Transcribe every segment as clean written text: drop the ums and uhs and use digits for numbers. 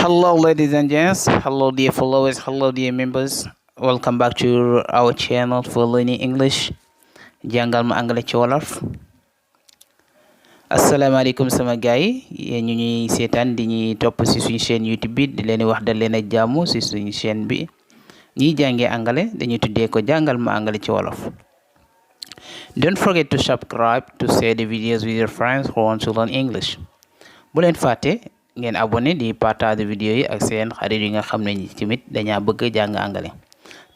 Hello, ladies and gents. Hello, dear followers. Hello, dear members. Welcome back to our channel for learning English. Jàngal ma anglais ci wolof. asalaamaaleykum sama gars yi ñu ñuy seetaan di ñuy topp ci suñu chaîne YouTube bi di leen wax dal leen ak jàmm ci suñu chaîne bi ñiy jàngee anglais dañuy tuddee ko jàngal ma anglais ci wolof. Don't forget to subscribe to share the videos with your friends who want to learn English. Bu leen fàtte ngeen abonné di partage vidéo yi ak seen xarit yi nga xam ne ñi tamit dañaa bëgg jàng anglais.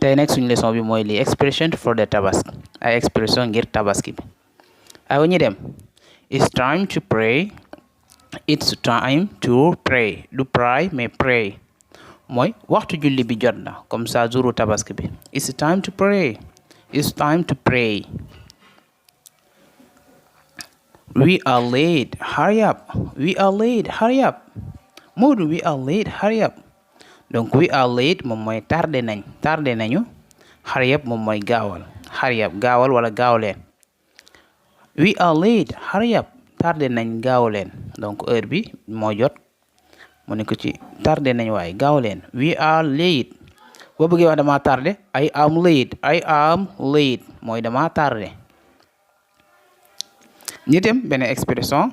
Tey nag suñu leçon bi mooy li expression for the Tabaski ay expression ngir Tabaski bi. Awa ñu dem. It's time to pray. It's time to pray. Du pray mais pray. Mooy waxtu julli bi jot na comme ça jouru Tabaski bi. It's time to pray. It's time to pray. We are late. Hurry up. We are late. Hurry up. Modou, we are late. Hurry up. Donc we are late moom mooy tardé nañu. Hurry up moom mooy gaawal. Hurry up gaawal wala gaaw leen. We are late. Hurry up. Tardé nañ gaaw leen. Donc heure bi moo jot mu ne ko ci tardé nañ waaye gaaw leen. We are late. boo bëggee wax dama tardé I am late. I am late mooy dama tardé. ñu dem benn expression.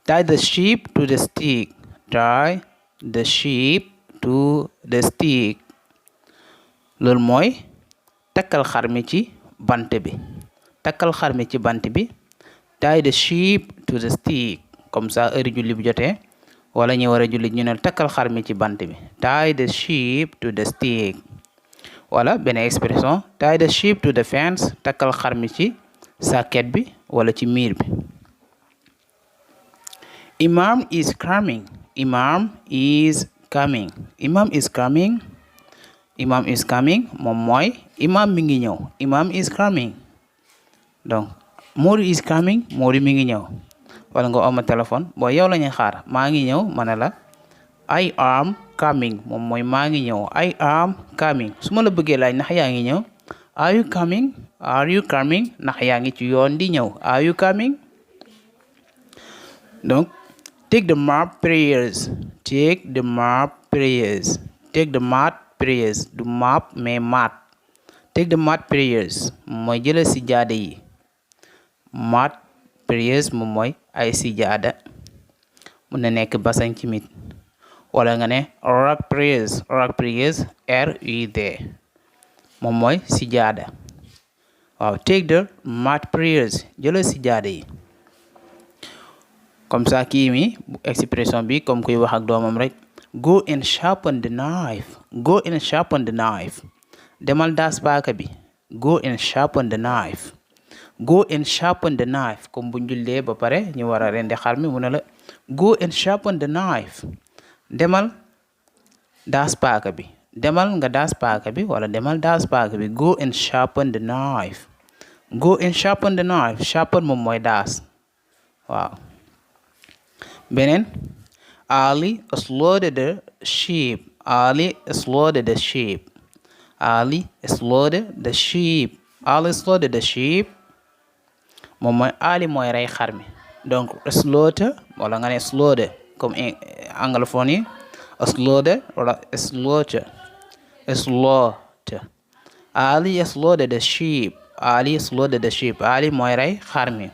Tie the sheep to the stick. Tie the sheep to the stick. loolu mooy takkal xar mi ci bant bi. takkal xar mi ci bant bi. Tie the sheep to the stick. comme ça heure julli bi jotee wala ñu war a julli ñu ne takkal xar mi ci bant bi. Tie the sheep to the stick. wala benn expression. Tie the sheep to the fence. takkal xar mi ci sàkket bi wala ci miir bi. Imam is coming. Imam is coming. Imam is coming. Imam is coming moom mooy imam mi ngi ñëw. Imam is coming. donc Modou is coming. Modou mi ngi ñëw. wala nga oma téléphone boo yow la ñuy xaar maa ngi ñëw ma ne la I am coming moom mooy maa ngi ñëw. I am coming su ma la bëggee laaj ndax yaa ngi ñëw. Are you coming? Are you coming? ndax yaa ngi ci yoon di ñëw. Are you coming? donc take the map prayers. Take the map prayers. Take the mat prayers du map mais mat. Take the mat prayers mooy jëla si jaada yi. Mat prayers moom mooy ay si jaada mun na nekk basan ci mit wala nga ne rock prayers. Rock prayers RUD moom mooy si jaada. waaw take the mat prayers jëla si jaada yi. comme ça kii mi expression bi comme kuy wax ak doomam rek. Go and sharpen the knife. Go and sharpen the knife. demal daas paaka bi. Go and sharpen the knife. Go and sharpen the knife comme bu jullee ba pare ñu war a rendi xar mi mu ne la go and sharpen the knife. demal daas paaka bi. demal nga daas paaka bi wala demal daas paaka bi. Go and sharpen the knife. Go and sharpen the knife. Sharpen moom mooy daas. waaw beneen. Ali slaughtered the sheep. Ali slaughtered the sheep. Ali slaughtered the sheep. Ali slaughtered the sheep moom mooy Ali mooy rey xar mi. donc slaughter wala nga ne slaughter comme anglophone yi. slaughter wala slaughter. slaughter. Ali slaughtered the sheep. Ali slaughtered the sheep. Ali mooy rey xar mi.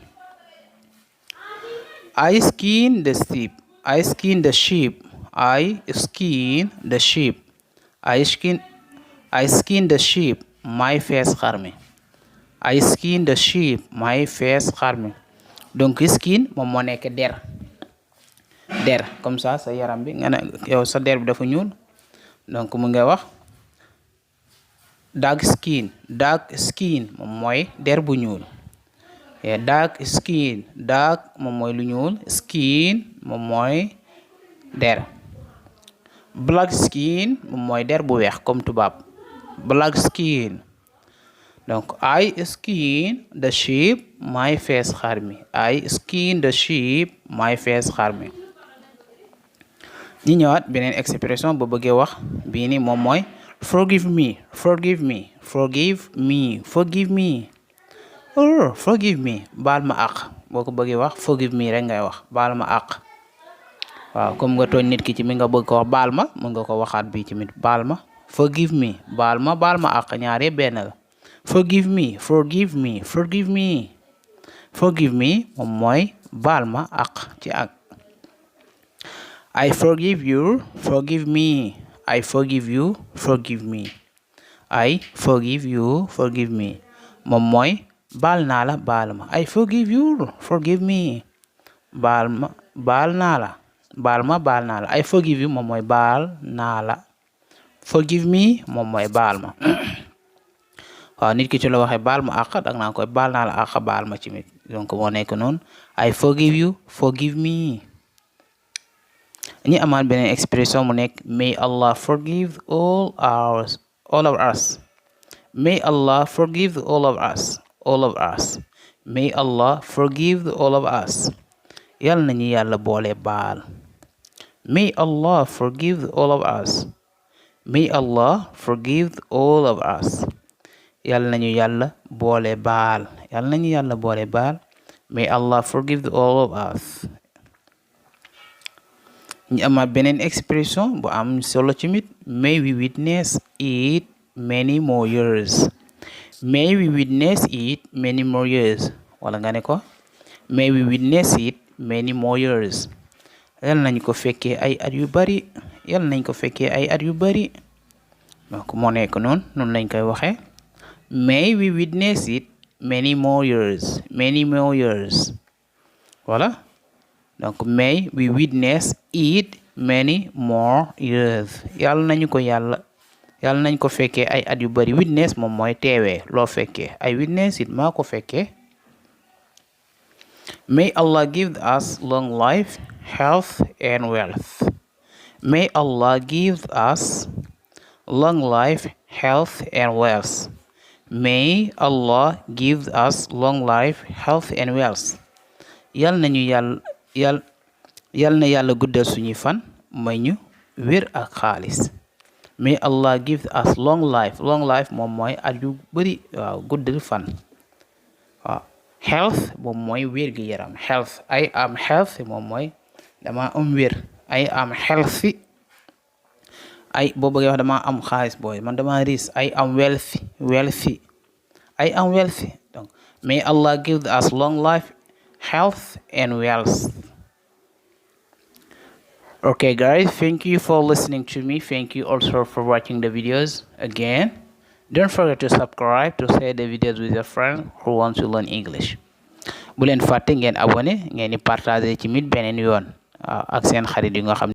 I skinned the sheep. I skinned the sheep. I skinned the sheep. I skinned the sheep. may fees xar mi. I skinned the sheep. may fees xar mi. donc skin moom moo nekk der. der comme ça sa yaram bi nga ne yow sa der bi dafa ñuul donc mu nga wax dark skin. dark skin moom mooy der bu ñuul. dark skin. dark moom mooy lu ñuul. skin moom mooy der. black skin moom mooy der bu weex comme tubaab. black skin. donc I skin the sheep. may fees xar mi. I skin the sheep. may fees xar mi. ñi ñëwaat beneen expression bu bëggee wax bii ni moom mooy forgive me. forgive me. forgive me. forgive me. forgive me baal ma àq boo ko bëggee wax forgive me rek ngay wax baal ma àq. waaw comme nga tooñ nit ki ci mi nga bëgg ko wax baal ma mën nga ko waxaat bi ci mit baal ma. Forgive me baal ma ak ñaar yëpp benn la. Forgive me moom mooy baal ma ak ci ak. I forgive you forgive me. I forgive you forgive me. I forgive you forgive me moom mooy baal naa la baal ma. I forgive you forgive me baal naa la baal naa la. I forgive you moom mooy baal naa la. Forgive me moom mooy baal ma. waaw nit ki ci la waxee baal ma àq dag naa koy baal naa la àq baal ma ci mit donc moo nekk noonu I forgive you forgive me. ñi amaat beneen expression mu nekk may Allah forgive all of us. May Allah forgive all of us may Allah forgive all of us. yal nañu yàlla boole baal. May Allah forgive all of us. May Allah forgive all of us. yal nañu yàlla boole baal. May Allah forgive all of us. ñu amaat beneen expression bu am solo ci mit may we witness it many more years. May we witness it many more years wala nga ne ko may we witness it many more years. yal nañ ko fekkee ay at yu bari donc moo nekk noonu lañ koy waxee may we witness it many more years voilà donc may we witness it many more years yàlla nañ ko fekkee ay at yu bari. Witness moom mooy teewee loo fekkee I witness it maa ko fekkee. May Allah give us long life health and wealth. May Allah give us long life health and wealth. May Allah give us long life health and wealth. yal na yàlla guddal suñuy fan may ñu wér ak xaalis. May Allah give us long life moom mooy at yu bari waaw guddal fan. waaw health moom mooy wér gi yaram health I am healthy moom mooy dama am wér. I am healthy boo bëggee wax dama am xaalis booy man dama riis I am wealthy donc may Allah give us long life health and wealth. Okay guys, thank you for listening to me. Thank you also for watching the videos. Again, don't forget to subscribe to share the videos with your friends who want to learn English. bu leen fàtte ngeen abonné ngeen di partager ci mit beneen yoon ak seen xarit yi nga xam